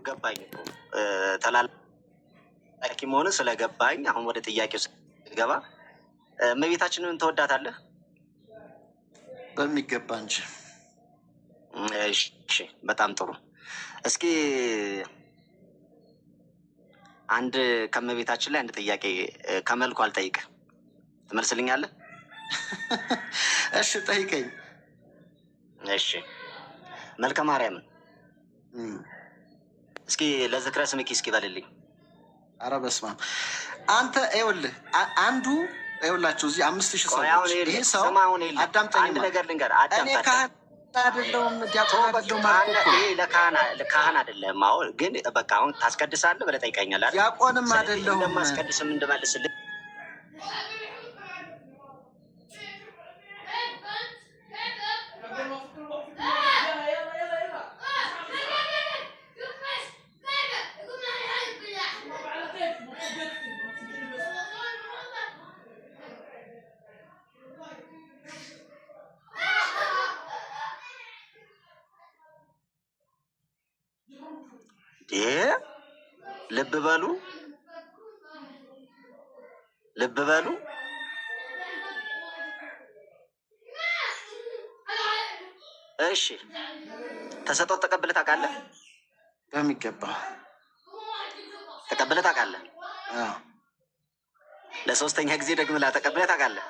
ገባኝ እኮ ተላላኪ መሆን ስለገባኝ፣ አሁን ወደ ጥያቄው ስገባ እመቤታችንን ትወዳታለህ? በሚገባ እንጂ። እሺ፣ በጣም ጥሩ። እስኪ አንድ ከእመቤታችን ላይ አንድ ጥያቄ ከመልኩ አልጠይቅህ፣ ትመልስልኛለህ? እሺ፣ ጠይቀኝ። እሺ፣ መልከ ማርያምን እስኪ ለዝክረ ስምኪ እስኪ በልልኝ። ኧረ በስመ አብ፣ አንተ ይኸውልህ አንዱ ይኸውላችሁ እዚህ 5000 ቆይ አሁን ሰዎች ይሄ ይኸውልህ፣ ሰው ስማ አሁን ይኸውልህ፣ አንድ አዳምጠኝማ። ነገር ልንገርህ፣ እኔ አዳምጥ አዳምጥ። ካህን አይደለሁም፣ ዲያቆን አይደለሁም አልኩህ እኮ። ይሄ ለካህን አይደለም። አሁን ግን በቃ አሁን ታስቀድሳለህ ብለህ ጠይቀኛል አይደል? ዲያቆንም ስለዚህ አይደለሁም። እንደማስቀድስም እንድመልስልህ ልብ በሉ ልብ በሉ። እሺ፣ ተሰጥኦ ተቀብለህ ታውቃለህ? በሚገባ። ተቀብለህ ታውቃለህ? አዎ። ለሶስተኛ ጊዜ ደግመህ ተቀብለህ ታውቃለህ?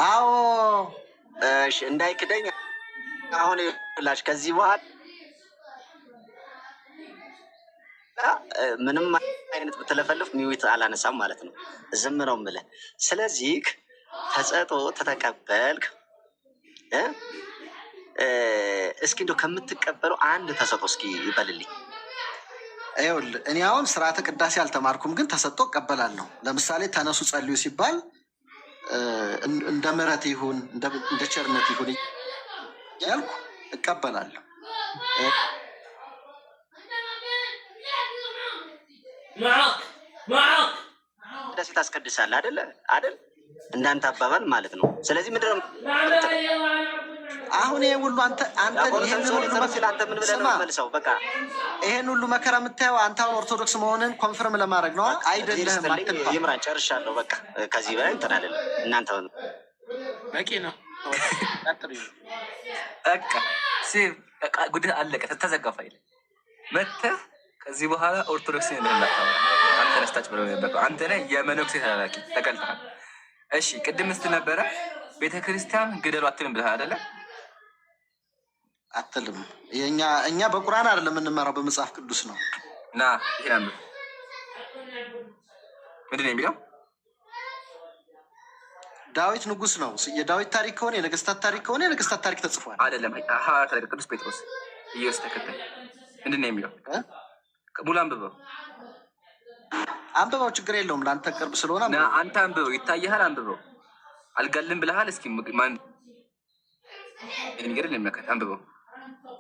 አዎ። እሺ፣ እንዳይክደኝ አሁን ይኸውላችሁ ከዚህ በኋላ ምንም አይነት ብትለፈልፍ mute አላነሳም ማለት ነው። ዝም ነው የምልህ። ስለዚህ ተጸጦ ተተቀበልክ እ እስኪ እንደው ከምትቀበለው አንድ ተሰጦ እስኪ ይበልልኝ። ይኸውልህ እኔ አሁን ስርዓተ ቅዳሴ አልተማርኩም፣ ግን ተሰጥቶ እቀበላለሁ። ለምሳሌ ተነሱ ጸልዩ ሲባል እንደ ምሕረት ይሁን እንደ ቸርነት ይሁን እያልኩ እቀበላለሁ። معاك معاك ቅዳሴ ታስቀድሳለህ አይደለ? አይደል? እንዳንተ አባባል ማለት ነው። ስለዚህ ምንድን ነው አሁን ይሄ ሁሉ አንተ አንተ ዲያቆኑ ይሄንን ተንሥኦ ሁሉ ሊጸልይ ሲል አንተ ምን ብለህ ነው ስማ የምትመልሰው? በቃ ይሄን ሁሉ መከራ የምታየው አንተ አሁን ኦርቶዶክስ መሆንን confirm ለማድረግ ነው በቃ እግዚአብሔር አይደለህም? ይስጥልኝ አትልፋ። ይምራን፣ ጨርሻለሁ። በቃ ከዚህ በላይ እንትን አይደለም። እናንተ በቂ ነው። ቀጥሉ። በቃ save በቃ ጉድህ አለቀ። ተዘጋ ፋይል መተህ ከዚህ በኋላ ኦርቶዶክስ ነህ እንዳታወራ። አንተ ነህ ስታጭበረብር የነበርከው። አንተ ነህ የመነኩሴ ተላላኪ፣ ተቀልተሃል። እሺ፣ ቅድም ስትል ነበረ ቤተ ክርስቲያን ግደሉ አትልም ብለሃል አይደለ? አትልም። እኛ በቁርአን አይደለም የምንመራው፣ በመጽሐፍ ቅዱስ ነው። ና ይሄን አንብብ። ምንድን ነው የሚለው? ዳዊት ንጉስ ነው። የዳዊት ታሪክ ከሆነ፣ የነገስታት ታሪክ ከሆነ የነገስታት ታሪክ ተጽፏል። አይደለም፣ ሐዋርያት ላይ ቅዱስ ጴጥሮስ ኢየሱስ ተከተል ምንድን ነው የሚለው? እ? ሙሉ አንብበው። አንብበው፣ ችግር የለውም። ለአንተ ቅርብ ስለሆነ ና አንብበው። አንተ አንብበው፣ ይታይሃል። አንብበው። አልገልም ብለሃል። እስኪ ማን የሚገድል እንመልከት። አንብበው።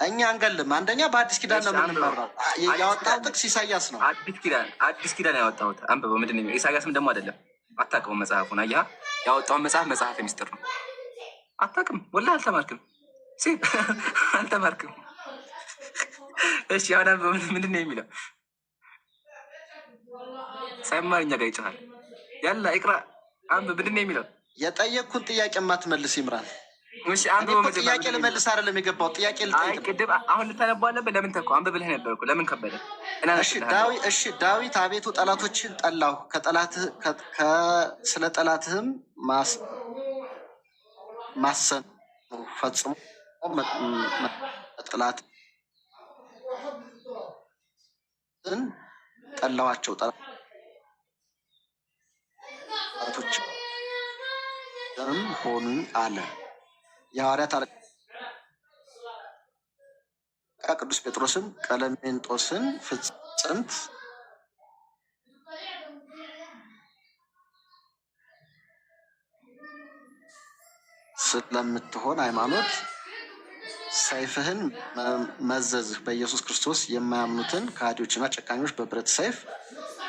እኛ አንገልም። አንደኛ በአዲስ ኪዳን ነው እሺ፣ አንብበው። የምንመራው። አዲስ ያወጣው ኪዳን ጥቅስ ኢሳያስ ነው። አዲስ ኪዳን ያወጣሁት አንብበው። ምንድን ነው የሚለው? ኢሳያስም ደግሞ አይደለም። አታውቀውም መጽሐፉን። አየህ፣ ያወጣውን መጽሐፍ መጽሐፈ ሚስጥር ነው። አታውቅም፣ ወላሂ አልተማርክም። ሴ አልተማርክም። እሺ፣ አሁን አንብበው። ምንድን ነው የሚለው? ሳይማር እኛ ጋር ይጮሃል። ያላ اقرأ አንብብ። ምንድን ነው የሚለው? የጠየቅኩን ጥያቄ የማትመልስ ይምራል። እሺ እኔ አንብበው። እኮ መጀመሪያ ጥያቄ ምንድን ነው የሚለው? ልመልስ አይደለም የገባው፣ ጥያቄ አይ ልጠይቅ ነው። ቅድም አሁን ልታነባው አለብህ። ለምን ተኮ አንብብ ብለህ ነበር እኮ፣ ለምን ከበደ? እኔ እሺ አነብልሃለሁ። ዳዊት እሺ ዳዊት አቤቱ ጠላቶችን ጠላሁ፣ ከጠላትህ ስለ ጠላትህም ማሰኑ ፈጽሞ መጥላትን ጠላዋቸው፣ ጠላቶችም ሆኑኝ አለ። የሐዋርያት አለቃ ቅዱስ ጴጥሮስም ቀለሜንጦስን ፍጽምት ስለምትሆን ሃይማኖት ሰይፍህን መዘዝህ፣ በኢየሱስ ክርስቶስ የማያምኑትን ከሃዲዎችና ጨካኞች በብረት ሰይፍ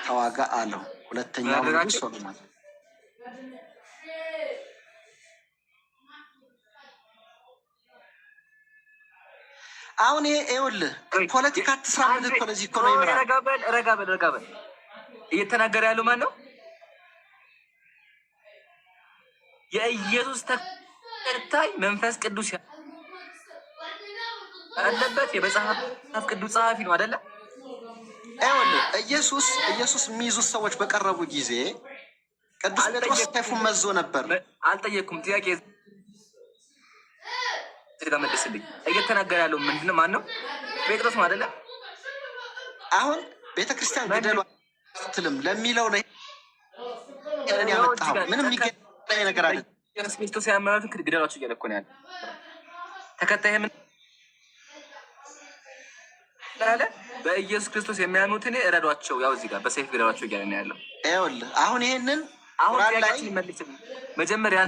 ተዋጋ አለው። ምን ሁለተኛው ንጉሥ አደረጋቸው? ሶሎሞን አሁን ይሄ ይኸውልህ ፖለቲካ አትስራ ምልህ እኮ ለዚህ እኮ ነው ይምራል። ረጋ በል ረጋ በል ረጋ በል። እየተናገረ ያለው ማን ነው? የኢየሱስ ተከታይ መንፈስ ቅዱስ ያለበት የመጽሐፍ ቅዱስ ጸሐፊ ነው አይደለ? ይኸውልህ ኢየሱስ የሚይዙት ሰዎች በቀረቡ ጊዜ ቅዱስ ጴጥሮስ ሰይፉን መዞ ነበር። አልጠየቅኩም። ጥያቄ ጋር መልስልኝ። እየተናገረ ያለው ምንድን ነው? ማን ነው? ጴጥሮስ ነው አይደለ? አሁን ቤተክርስቲያን ግደሉ አትልም ለሚለው ነው ይሄንን ያመጣኸው። ምንም የሚገናኝ ነገር አለ። ኢየሱስ ክርስቶስ ያመኑትን ግደሏቸው እያለ እኮ ነው ያለው። ተከታይ ምን አለ? በኢየሱስ ክርስቶስ የሚያምኑትን እረዷቸው፣ ያው እዚህ ጋር በሰይፍ ግደሏቸው እያለ ነው ያለው። ይኸውልህ አሁን ይሄንን አሁን ቁርአን ላይ ጥያቄያችን ይመልስልኝ። መጀመሪያ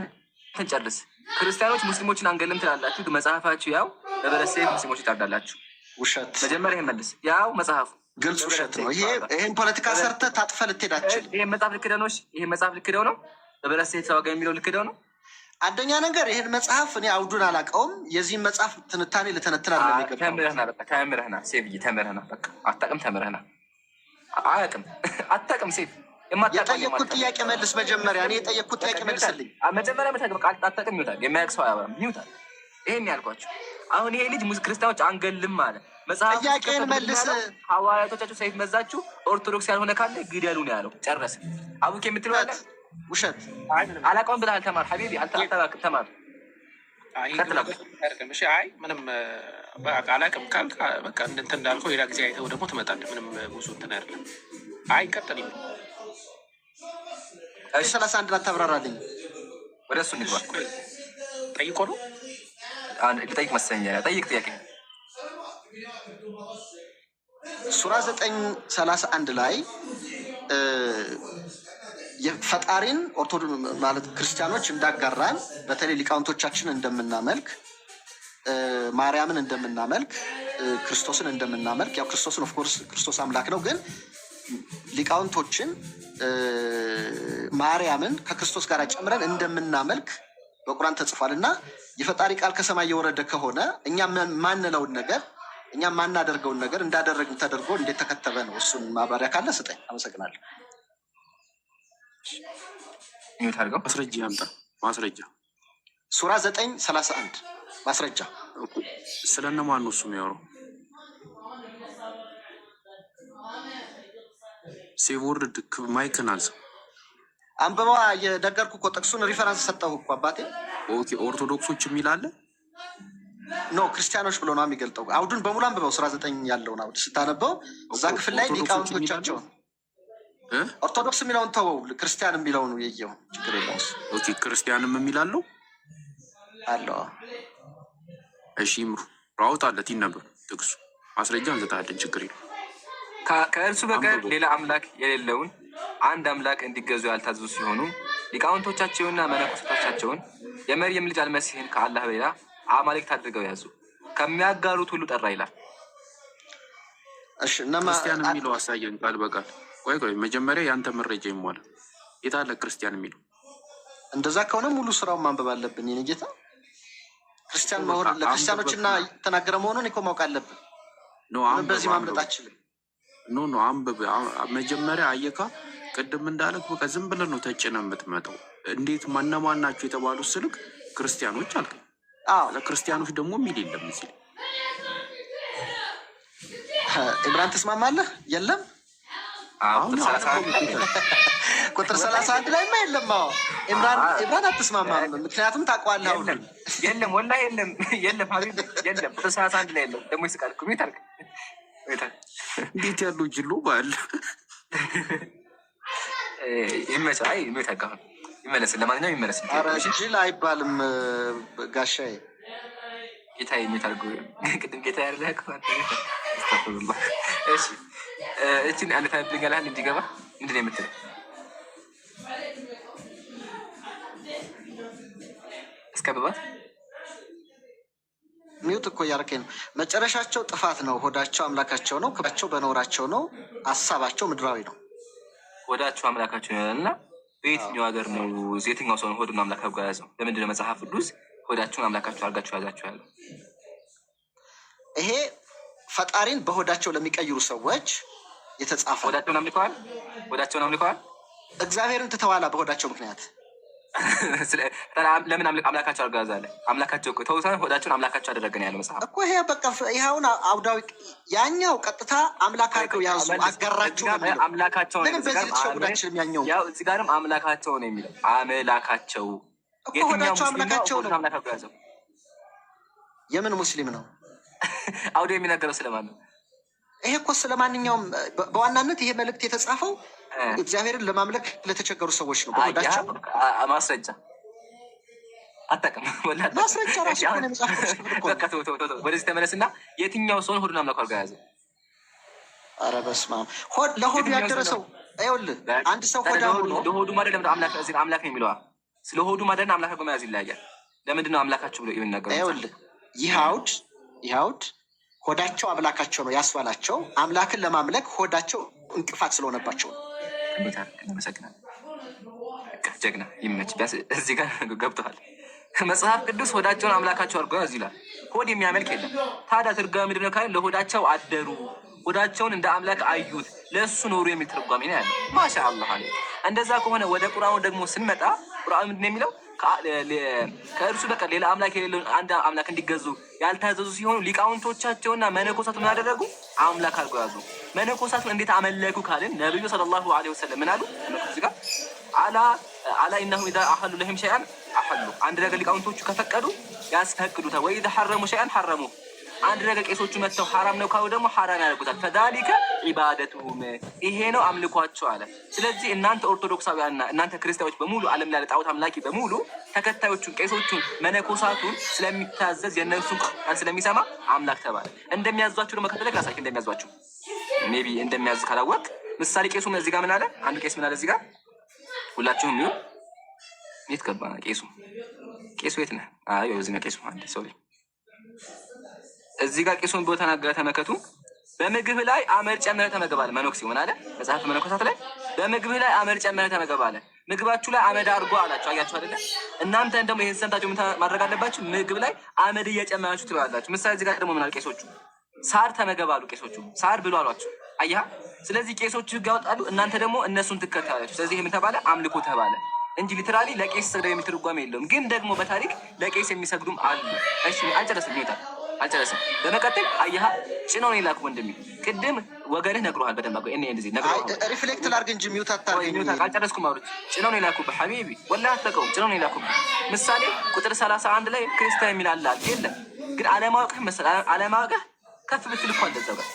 እንትን ጨርስ። ክርስቲያኖች ሙስሊሞችን አንገልም ትላላችሁ፣ ግን መጽሐፋችሁ ያው በብረት ሰይፍ ሙስሊሞችን ታርዳላችሁ። ውሸት፣ መጀመሪያ ይሄን መልስ። ያው መጽሐፉ ግልጽ ውሸት ነው ይሄ። ይሄን ፖለቲካ ሰርተህ ታጥፈህ ልትሄድ አትችልም። ይሄን መጽሐፍ ልክደው ነው። እሺ፣ ይሄን መጽሐፍ ልክደው ነው። በብረት ሰይፍ ተዋጋ የሚለው ልክደው ነው። አንደኛ ነገር ይህን መጽሐፍ እኔ አውዱን አላውቀውም። የዚህን መጽሐፍ ትንታኔ ልተነትን አይደለም የገባሁት። ተምረህና በቃ ተምረህና፣ ሴፍዬ ተምረህና፣ በቃ አታውቅም፣ ተምረህና አያውቅም፣ አታውቅም። ሴፍ የማታውቀውን የጠየቅኩት ጥያቄ መልስ መጀመሪያ። እኔ የጠየቅኩት ጥያቄ መልስልኝ። መጀመሪያ በቃ አታውቅም ይወጣል። የማያውቅ ሰው አያወራም ይወጣል። ይሄን ያልኳቸው አሁን ይሄ ልጅ ክርስቲያኖች አንገልም አለ። መጽሐፍ ጥያቄን መልስ። ሐዋርያቶቻችሁ ሰይፍ መዛችሁ ኦርቶዶክስ ያልሆነ ካለ ግደሉ ነው ያለው። ጨረስ። አቡኬ የምትለው አለ? ውሸት። አላውቀውም ብለሃል። ተማር حبيبي፣ አልተባክም፣ ተማር። አይ ምንም አላውቅም ካልክ በቃ እንትን እንዳልከው ሌላ ጊዜ አይተው ደግሞ ትመጣለህ። ምንም ብዙ እንትን አይደለም። አይ ቀጥል። 31 አታብራራልኝ። ወደ እሱ እንግባ። ጠይቆ ነው ልጠይቅ መሰለኝ። ጠይቅ ጥያቄ። ሱራ 9:31 ላይ ፈጣሪን ኦርቶዶክስ ማለት ክርስቲያኖች እንዳጋራን፣ በተለይ ሊቃውንቶቻችን እንደምናመልክ፣ ማርያምን እንደምናመልክ፣ ክርስቶስን እንደምናመልክ፣ ያው ክርስቶስን of course ክርስቶስ አምላክ ነው፣ ግን ሊቃውንቶችን፣ ማርያምን ከክርስቶስ ጋር ጨምረን እንደምናመልክ በቁርአን ተጽፏል። እና የፈጣሪ ቃል ከሰማይ የወረደ ከሆነ እኛ ማንለውን ነገር፣ እኛ ማናደርገውን ነገር እንዳደረግን ተደርጎ እንዴት ተከተበ ነው። እሱን ማብራሪያ ካለ ስጠኝ። አመሰግናለሁ። Mute አድርገው። ማስረጃ ያምጣ። ማስረጃ። ሱራ 9:31 ማስረጃ። ስለነማን ነው እሱ የሚያወራው? ሴቭ ወርድ mic ን አንሳ። አንብበዋ። የነገርኩህ እኮ ጥቅሱን reference ሰጠሁ እኮ አባቴ። Okay፣ ኦርቶዶክሶች የሚል አለ? No፣ ክርስቲያኖች ብሎ ነው የሚገልጠው። አውዱን በሙሉ አንብበው። ሱራ 9 ያለውን አውድ ስታነበው እዛ ክፍል ላይ ኦርቶዶክሶች የሚል አለ? ሊቃውንቶቻቸውን እ? ኦርቶዶክስ የሚለውን ተወው፣ ክርስቲያን የሚለውን የየው ችግር የለውም እሱ። Okay፣ ክርስቲያንም የሚል አለው። አለው። እሺ ይምሩ፣ አውጣለት፣ ይነበብ ጥቅሱ። ማስረጃ እንሰጣለን፣ ችግር የለም። ከእርሱ በቀር አንብበው። ሌላ አምላክ የሌለውን አንድ አምላክ እንዲገዙ ያልታዘዙ ሲሆኑ ሊቃውንቶቻቸውንና መነኮሳቶቻቸውን የመርየም ልጅ አልመሲህን ከአላህ በሌላ አማልክት አድርገው ያዙ፣ ከሚያጋሩት ሁሉ ጠራ ይላል። እሺ እነማ ክርስቲያን የሚለው አሳየን ቃል በቃል። ቆይ ቆይ፣ መጀመሪያ የአንተ መረጃ ይሟላ። የታለ ክርስቲያን የሚለው? እንደዛ ከሆነ ሙሉ ስራውን ማንበብ አለብን። የኔ ጌታ፣ ክርስቲያን መሆን ለክርስቲያኖችና የተናገረ መሆኑን እኮ ማወቅ አለብን። No። ምንም በዚህ ማምለጥ አችልም። No, no፣ አንብብ መጀመሪያ። አየካ ቅድም እንዳለክ በቃ ዝም ብለህ ነው ተጭነህ የምትመጣው። እንዴት እነማን ናቸው የተባሉት ስልክ ክርስቲያኖች አልከኝ። አዎ። ከዛ ክርስቲያኖች ደግሞ የሚል የለም እዚህ ላይ። ኢምራን ትስማማለህ? የለም። አዎ፣ አሁን ቁጥር 31 ላይ የለም። ቁጥር 31 ላይማ የለም። አዎ ኢምራን፣ ኢምራን አትስማማም፣ ምክንያቱም ታውቀዋለህ። አሁን የለም የለም፣ ወላሂ የለም የለም፣ حبيبي የለም። ቁጥር 31 ላይ የለም። ደግሞ ይስቃል እኮ። Mute አድርግ፣ mute አድርግ። እንዴት ያለው ጅሎ ባል። ይመቻ። አይ mute አድርግ። አሁን ይመለስ። ለማንኛውም ይመለስ። ኧረ ጅል አይባልም ጋሻዬ። ጌታ mute አድርጎ ቅድም ጌታ ያለ أستغفر الله። እሺ እችን አንድ ታነብልኛለህ እንዲገባ። ምንድን ነው የምትለው? እስከ Mute እኮ እያደረከኝ ነው። መጨረሻቸው ጥፋት ነው። ሆዳቸው አምላካቸው ነው። ክብራቸው በነውራቸው ነው። ሀሳባቸው ምድራዊ ነው። ሆዳቸው አምላካቸው ነው እና በየትኛው ሀገር ነው የትኛው ሰው ነው ሆዱን አምላክ አድርጎ የያዘው? ለምንድን ነው መጽሐፍ ቅዱስ ሆዳችሁን አምላካችሁ አድርጋችሁ ያዛችሁ ያለው? ይሄ ፈጣሪን በሆዳቸው ለሚቀይሩ ሰዎች የተጻፈ ነው። ሆዳቸውን አምልከዋል። ሆዳቸውን አምልከዋል። እግዚአብሔርን ትተዋላ በሆዳቸው ምክንያት። ለምን አምላካቸው አድርገው ያዛለ? አምላካቸው እኮ ተውሳን ሆዳቸውን አምላካቸው አደረገን ያለው መጽሐፍ እኮ ይሄ በቃ ይኸውን አውዳዊ ያኛው ቀጥታ አምላክ አድርገው ያዙ አጋራችሁ ነው የሚለው። አምላካቸው ነው። ምንም በዚህ ልትሸውድ አትችልም። ያኛው ያው እዚህ ጋርም አምላካቸው ነው የሚለው አምላካቸው እኮ የትኛው ሆዳቸው ሙስሊም ነው አምላካቸው ሆዱን ነው። አምላክ አድርገው ያዘው? የምን ሙስሊም ነው? አውዶ የሚናገረው ስለማን ነው? ይሄ እኮ ስለማንኛውም በዋናነት ይሄ መልእክት የተጻፈው እግዚአብሔርን ለማምለክ ለተቸገሩ ሰዎች ነው። በሆዳቸው ማስረጃ አታውቅም። ወላሂ አታውቅም። ማስረጃ ራሱ እኮ ነው የመጽሐፍ ቅዱስ ክፍል እኮ ነው። በቃ ተው ተው ተው፣ ወደዚህ ተመለስና የትኛው ሰውን ሆዱን አምላኩ አድርገው ያዘው? ኧረ በስመ አብ። ለሆዱ የትኛው ያደረ ሰው ሰው ይኸውልህ፣ አንድ ሰው ሆዳም ሆኖ ለሆዱ ማደር ለምንድን ነው አምላክ እዚህ አምላክ ነው የሚለዋ? ስለ ሆዱ ማደርና አምላክ አድርጎ መያዝ ይለያያል። ለምንድን ነው አምላካችሁ ብሎ የሚናገረው? ይኸውልህ፣ ይህ አውድ ሆዳቸው አምላካቸው ነው ያስባላቸው አምላክን ለማምለክ ሆዳቸው እንቅፋት ስለሆነባቸው ነው። አመሰግናለሁ። በቃ ጀግና ይመች። ቢያንስ እዚህ ጋር ገብተዋል። መጽሐፍ ቅዱስ ሆዳቸውን አምላካቸው አድርገው ያዙ ይላል። ሆድ የሚያመልክ የለም። ታዲያ ትርጓሜ ምንድን ነው ካለ ለሆዳቸው አደሩ፣ ሆዳቸውን እንደ አምላክ አዩት፣ ለእሱ ኖሩ የሚል ትርጓሜ ነው ያለው። ማሻ አላህ አለ። እንደዛ ከሆነ ወደ ቁርአኑ ደግሞ ስንመጣ ቁርአኑ ምንድን ነው የሚለው? ከእርሱ በቀር ሌላ አምላክ የሌለውን አንድ አምላክ እንዲገዙ ያልታዘዙ ሲሆኑ ሊቃውንቶቻቸውና መነኮሳቱ ምን አደረጉ? አምላክ አድርገው ያዙ። መነኮሳቱን እንዴት አመለኩ ካልን ነቢዩ ሰለላሁ ዐለይሂ ወሰለም ምን አሉ? እዚህ ጋር ألا ألا إنهم إذا أحلوا لهم شيئا أحلوه። አንድ ነገር ሊቃውንቶቹ ከፈቀዱ ያስፈቅዱታል። وإذا حرموا شيئا حرموه። አንድ ነገር ቄሶቹ መጥተው ሐራም ነው ካሉ ደግሞ ሐራም ያደርጉታል። فذلك عبادتهم ይሄ ነው አምልኳቸው አለ። ስለዚህ እናንተ ኦርቶዶክሳውያንና እናንተ ክርስቲያኖች በሙሉ ዓለም ላይ ጣዖት አምላኪ በሙሉ ተከታዮቹን፣ ቄሶቹን፣ መነኮሳቱን ስለሚታዘዝ የእነሱን ቃል ስለሚሰማ አምላክ ተባለ። እንደሚያዟችሁ ደግሞ ከፈለግ ላሳይህ። እንደሚያዟችሁ maybe እንደሚያዙ ካላወቅ ምሳሌ ቄሱ እዚህ ጋር ምን አለ? አንዱ ቄስ ምን አለ እዚህ ጋር? ሁላችሁም ይሁን። የት ገባ ቄሱ? ቄሱ የት ነህ? አይ እዚህ ነው ቄሱ። አንዴ sorry፣ እዚህ ጋር ቄሱን ብሎ ተናገረ። ተመከቱ። በምግብህ ላይ አመድ ጨምረህ ተመገብ አለ። መነኩሴ ምን አለ? መጽሐፈ መነኮሳት ላይ በምግብህ ላይ አመድ ጨምረህ ተመገብ አለ። ምግባችሁ ላይ አመድ አድርጎ አላችሁ። አያችሁ አይደለ? እናንተ ደግሞ ይህን ሰምታችሁ ምን ማድረግ አለባችሁ? ምግብ ላይ አመድ እየጨመራችሁ ትበላላችሁ። ምሳሌ እዚህ ጋር ደግሞ ምን አለ? ቄሶቹ ሳር ተመገብ አሉ። ቄሶቹ ሳር ብሉ አሏችሁ። አየህ? ስለዚህ ቄሶቹ ህግ ያወጣሉ፣ እናንተ ደግሞ እነሱን ትከተላላችሁ። ስለዚህ ይህ ምን ተባለ? አምልኮ ተባለ እንጂ literally ለቄስ ሰግደው የሚል ትርጓሜ የለውም። ግን ደግሞ በታሪክ ለቄስ የሚሰግዱም አሉ። እሺ አልጨረስም፣ ይወጣል አልጨረስም። በመቀጠል አየሃ ጭነው ነው የላኩ ወንድሜ። ቅድም ወገንህ ነግሮሃል በደንብ አድርጎ እኔ እንደዚህ ነግሮሃል። Reflect ላድርግ እንጂ mute አታርገኝ። አልጨረስኩም። አውርቼ ጭነው ነው የላኩብህ ሐቢቢ፣ ወላሂ አታውቀውም። ጭነው ነው የላኩብህ። ምሳሌ ቁጥር 31 ላይ ክርስቲያን የሚል አለ የለም። ግን አለማወቅህ መሰለህ አለማወቅህ ከፍ ብትል እኮ አለ እዛው ጋር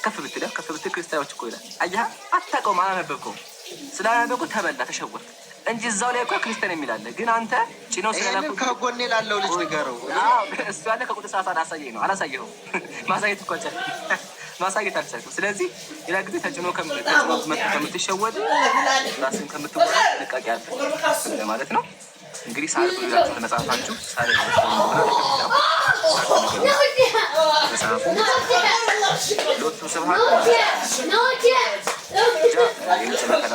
ከፍ ብትል ክርስቲያኖች እኮ ይላል። አየህ አታውቀውም፣ አላነበብከውም። ስላላነበብከው ተበላ ተሸወርክ እንጂ እዛው ላይ እኮ ክርስቲያን የሚል አለ። ግን አንተ ጭነው ይሄንን ስለላኩ ከጎኔ ላለው ልጅ ንገረው። እሱ ያለ ከቁጥር 30 አሳየኝ ነው። አላሳየኸውም። ማሳየት እኮ አልቻልክም። ማሳየት አልቻልክም። ስለዚህ ሌላ ጊዜ ተጭኖ ከምትሸወድ ራስን ከምትወራ ጥንቃቄ አለ ማለት ነው። እንግዲህ ሳር ብሉ ይላችኋል መጽሐፋችሁ። ሳር መጽሐፉ ሎቱ ስብሐት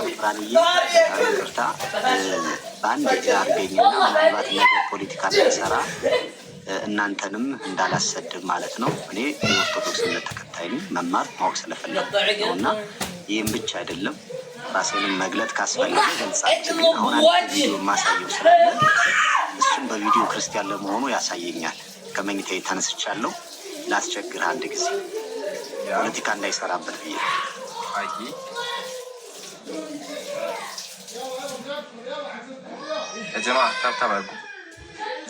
ብርሃንዬ ይቅርታ በአንድ አድርገኝና ምናልባት ነገ ፖለቲካ እንዳይሰራ እናንተንም እንዳላሰድብ ማለት ነው። እኔ የኦርቶዶክስ እምነት ተከታይ ነኝ። መማር ማወቅ ስለፈለኩ ነው እና ይህም ብቻ አይደለም፣ ራሴንም መግለጥ ካስፈለገ ገልጻለሁ። ግን አሁን አንድ ቪዲዮ የማሳየው ስላለ እሱም በቪዲዮ ክርስቲያን ለመሆኑ ያሳየኛል። ከመኝታዬ ተነስቻለሁ። ላስቸግርህ አንድ ጊዜ ፖለቲካ እንዳይሰራበት ብዬ። አይ ጀማ tap tap አድርጉ።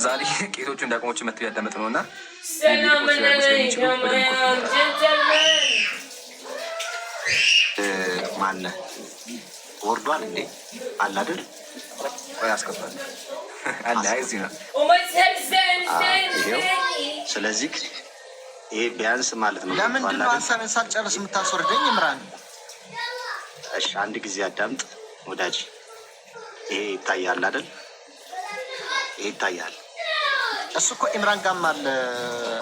ዛሬ ቄሶቹ እንዳቅሞቹ መጥተው ያዳመጥ ነው እና سلام عليكم يا جنتلمان. ማነህ ወርዷል እንዴ? አለ አይደል? ቆይ አስገባለሁ አለ። አይ እዚህ ነው። وما تهزن. ይሄው። ስለዚህ ይሄ ቢያንስ ማለት ነው። ለምንድን ነው ሀሳቤን ሳልጨርስ የምታስወርደኝ ኢምራን? እሺ አንድ ጊዜ አዳምጥ ወዳጅ። ይሄ ይታያል አይደል? ይሄ ይታያል። እሱ እኮ ኢምራን ጋም አለ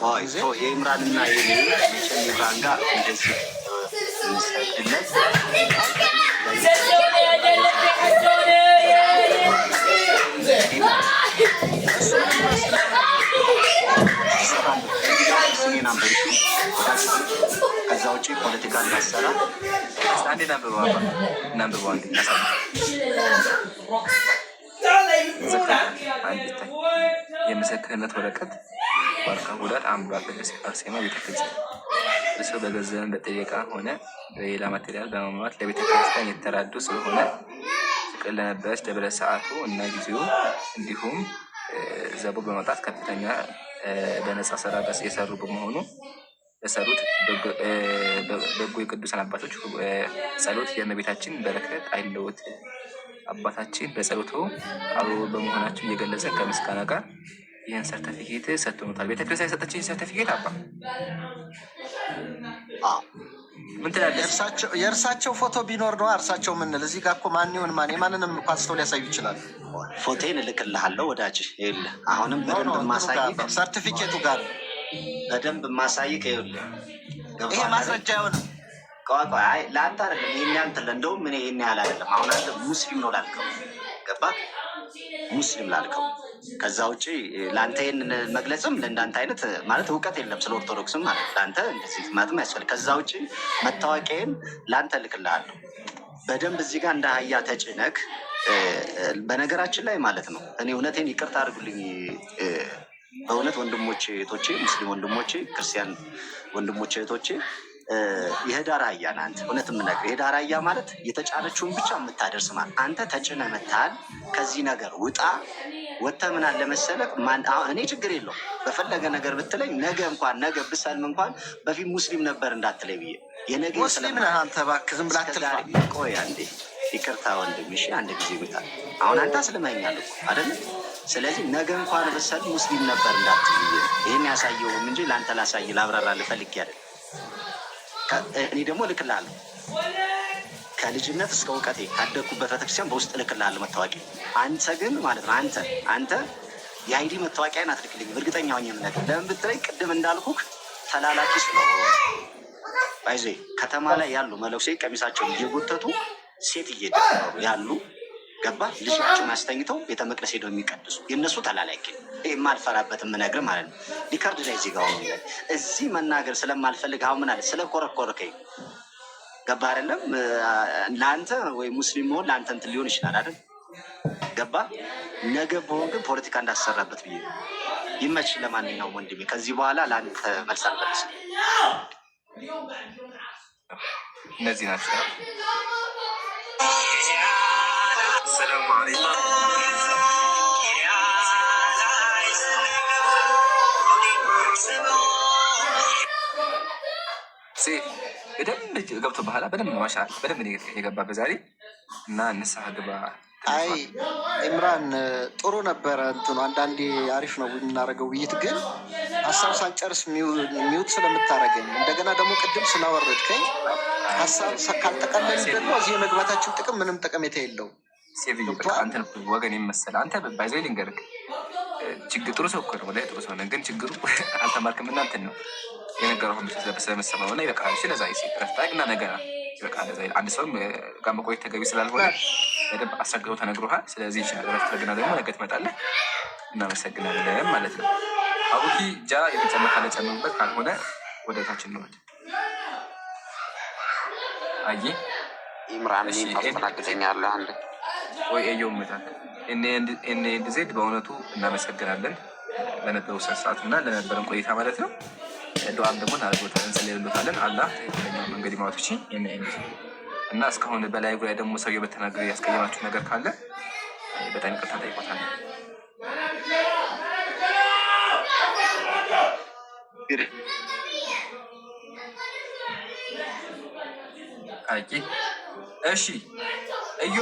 ቆይ ጊዜ ተው፣ የኢምራንና የኔ መቼም ኢምራን ጋር እንደዚህ የሚሰግድለት حسوني هذا في حسوني يا. እሱ ምንም ስሜን አንብብ ወዳጅ። ከዛ ውጭ ፖለቲካ እንዳሰራ አንዴ እናንብበው አባ፣ እናንብበው አንዴ እናሳይ። አንድ ይታይ። የምስክርነት ወረቀት ዋርካ ጉዳት አምባ ቅድስት አርሴማ ቤተክርስቲያን እርሶ በገንዘብም በጥሬ ዕቃ ሆነ በሌላ material በማሟላት ለቤተ ክርስቲያን የተራዱ ስለሆነ ፍቅር ለነበረች ደብረ ሰዓቱ እና ጊዜው እንዲሁም ዘቦ በማውጣት ከፍተኛ በነፃ ስራ የሰሩ በመሆኑ ለሰሩት በጎ የቅዱሳን አባቶች ጸሎት የእመቤታችን በረከት አይለዎት። አባታችን በጸሎቶ አብሮ በመሆናቸው እየገለጸን ከምስጋና ጋር ይህን ሰርተፊኬት ሰጥቶታል። ቤተክርስቲያን የሰጠችኝ ሰርተፊኬት አባ ምን ትላለህ? የእርሳቸው ፎቶ ቢኖር ነው እርሳቸው ምንል። እዚህ ጋር እኮ ማን ይሁን ማን የማንንም እኮ አንስተው ሊያሳዩ ይችላል። ፎቴን እልክልሃለሁ ወዳጅ። ይኸውልህ አሁንም በደንብ ማሳይክ ሰርቲፊኬቱ ጋር በደንብ ማሳይክ። ይኸውልህ ይሄ ማስረጃ አይሆንም። ቆይ ቆይ፣ አይ ለአንተ አይደለም ይሄን ያህል እንትን እንደውም እኔ ይሄን ያህል አይደለም። አሁን አንተ ሙስሊም ነው ላልከው ገባህ? ሙስሊም ላልከው ከዛ ውጭ ለአንተ ይሄን መግለጽም ለእንዳንተ አይነት ማለት እውቀት የለም ስለ ኦርቶዶክስም ማለት ለአንተ እንደዚህ ማለትም ያስፈልግ። ከዛ ውጭ መታወቂያዬን ለአንተ እልክልሃለሁ በደንብ እዚህ ጋር እንደ አህያ ተጭነክ። በነገራችን ላይ ማለት ነው እኔ እውነቴን ይቅርታ አድርጉልኝ በእውነት ወንድሞቼ እህቶቼ፣ ሙስሊም ወንድሞቼ፣ ክርስቲያን ወንድሞቼ እህቶቼ፣ የህዳር አህያ ነህ አንተ። እውነት የምነግርህ የህዳር አህያ ማለት የተጫነችውን ብቻ የምታደርስ ማለት አንተ ተጭነህ መጥተሃል። ከዚህ ነገር ውጣ። ወጥተህ ምን አለ መሰለህ፣ እኔ ችግር የለውም በፈለገ ነገር ብትለኝ ነገ እንኳን ነገ ብሰልም እንኳን በፊት ሙስሊም ነበር እንዳትለኝ ብዬ የነገ ሙስሊም ነህ አንተ፣ እባክህ ዝም ብለህ አትልፋ። ቆይ አንዴ ይቅርታ ወንድም፣ እሺ አንድ ጊዜ ይመጣል። አሁን አንተ አስልመኸኛል እኮ አይደለ? ስለዚህ ነገ እንኳን ብሰልም ሙስሊም ነበር እንዳትል ብዬ ይህን ያሳየውም እንጂ ለአንተ ላሳይ ላብራራ ልፈልግ አይደለም። እኔ ደግሞ እልክልሃለሁ ከልጅነት እስከ እውቀቴ ካደግኩበት ቤተክርስቲያን በውስጥ እልክልሃለሁ መታወቂያ። አንተ ግን ማለት ነው አንተ የ ID መታወቂያን አትልክልኝም። እርግጠኛ ሆኜ የምነግርህ ለምን ብትለኝ ቅድም እንዳልኩህ ተላላኪ ስለሆነ ባይዜ ከተማ ላይ ያሉ መነኩሴ ቀሚሳቸውን እየጎተቱ ሴት እየደፈሩ ያሉ ገባ ልጃቸውን አስተኝተው ቤተ መቅደስ ሄደው የሚቀድሱ የእነሱ ተላላኪ ነው። ይህ የማልፈራበት የምነግርህ ማለት ነው። record ላይ እዚህ ጋር ሆኖ እዚህ መናገር ስለማልፈልግ አሁን ምን አለ ስለኮረኮርከኝ ገባ አይደለም። ለአንተ ወይ ሙስሊም መሆን ለአንተ እንትን ሊሆን ይችላል አይደል? ገባ ነገ በሆን ግን ፖለቲካ እንዳሰራበት ብዬ ነው። ይመች። ለማንኛውም ወንድሜ ከዚህ በኋላ ለአንተ መልስ አልመልስም። እነዚህ ናቸው። ሰላሙ አለይኩም። በደንብ ገብቶ በኋላ በደንብ ማሻ በደንብ የገባ በዛሬ እና ንስሐ ግባ። አይ ኢምራን ጥሩ ነበረ እንትኑ አንዳንዴ አሪፍ ነው የምናደርገው ውይይት፣ ግን ሀሳብ ሳንጨርስ mute ስለምታደርገኝ እንደገና ደግሞ ቅድም ስላወረድከኝ ሀሳብ ካልጠቀለልን ደግሞ እዚህ የመግባታችን ጥቅም ምንም ጠቀሜታ የለውም። ሴቭ አንተ ወገን የመሰለ አንተ ባይዘ ልንገርህ፣ ችግር ጥሩ ሰው እኮ ነው፣ ወላሂ ጥሩ ሰው ነህ። ግን ችግሩ አልተማርክም እና እንትን ነው የነገረው ስለመሰማው እና ይበቃል። እሺ ለዛ ረፍት እና ነገር ይበቃል። ለዛ አንድ ሰውም ጋር መቆየት ተገቢ ስላልሆነ በደንብ አስረግጦ ተነግሮሃል። ስለዚህ ይችላል ረፍት አድርግና ደግሞ ነገ ትመጣለህ። እናመሰግናለን ማለት ነው። አቡኪ ጃ የሚጨምር ካለ ጨምሩበት፣ ካልሆነ ወደ ታች እንወድ። አይ ኢምራን እኔን ታስተናግደኛለህ? አንድ ወይ ኤዮ መታክ ኤንኤንዜድ በእውነቱ እናመሰግናለን ለነበረው ሰዓት እና ለነበረን ቆይታ ማለት ነው። ዱዓም ደግሞ እናደርግበታለን፣ እንጸልይበታለን። አላህ ትክክለኛው መንገድ ይምራችሁ። እና እስካሁን በላይ ላይ ደግሞ ሰውየው በተናገረ ያስቀየማችሁ ነገር ካለ በጣም ይቅርታ ጠይቆታለን። አቂ እሺ፣ እዩ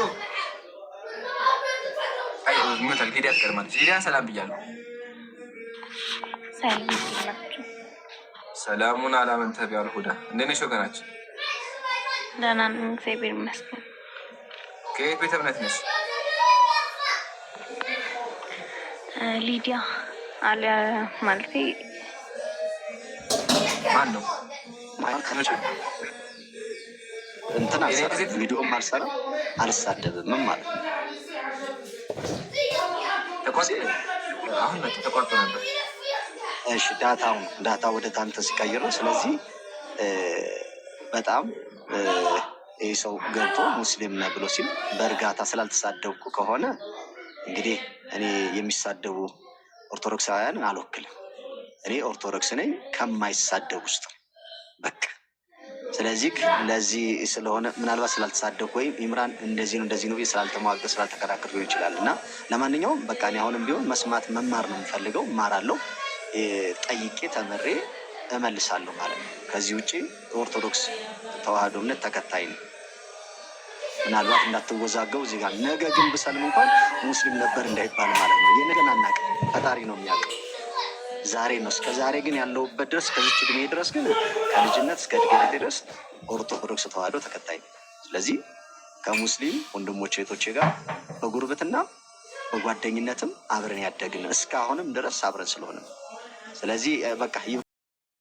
አይ ሊዲያ ትቀድማለች። ሊዲያ ሰላም ብያለሁ። ሰላም ናችሁ? ሰላሙን አላመን ተቢያል ሁዳ እንዴት ነሽ ወገናችን? ደህና ነኝ እግዚአብሔር ይመስገን። ከየት ቤተ እምነት ነሽ? ሊዲያ አለ ማለቴ ማን ነው? እንትን አልሰራም፣ ቪዲዮም አልሰራም፣ አልሳደብምም ማለት ነው። ተቋርጦ አሁን መጣ። ተቋርጦ ነበር። እሺ data ው data ወደ ታንተ ሲቀይር ነው። ስለዚህ በጣም ይህ ሰው ገብቶ ሙስሊም ነህ ብሎ ሲል በእርጋታ ስላልተሳደብኩ ከሆነ እንግዲህ እኔ የሚሳደቡ ኦርቶዶክሳውያንን አልወክልም። እኔ ኦርቶዶክስ ነኝ ከማይሳደብ ውስጥ በቃ። ስለዚህ ለዚህ ስለሆነ ምናልባት ስላልተሳደብኩ ወይም ኢምራን እንደዚህ ነው እንደዚህ ነው ስላልተሟገ ስላልተከራከር ሊሆን ይችላል። እና ለማንኛውም በቃ እኔ አሁንም ቢሆን መስማት መማር ነው የምፈልገው። እማራለሁ፣ ጠይቄ ተምሬ እመልሳለሁ ማለት ነው። ከዚህ ውጭ ኦርቶዶክስ ተዋህዶ እምነት ተከታይ ነው። ምናልባት እንዳትወዛገቡ እዚህ ጋር ነገ ግን ብሰልም እንኳን ሙስሊም ነበር እንዳይባል ማለት ነው። የነገን አናውቅም፣ ፈጣሪ ነው የሚያውቅ። ዛሬ ነው እስከ ዛሬ ግን ያለሁበት ድረስ ከዚች እድሜ ድረስ ግን ከልጅነት እስከ እድገት ድረስ ኦርቶዶክስ ተዋህዶ ተከታይ ነው። ስለዚህ ከሙስሊም ወንድሞቼ እህቶቼ ጋር በጉርብትና በጓደኝነትም አብረን ያደግን እስካሁንም ድረስ አብረን ስለሆነ ስለዚህ በቃ።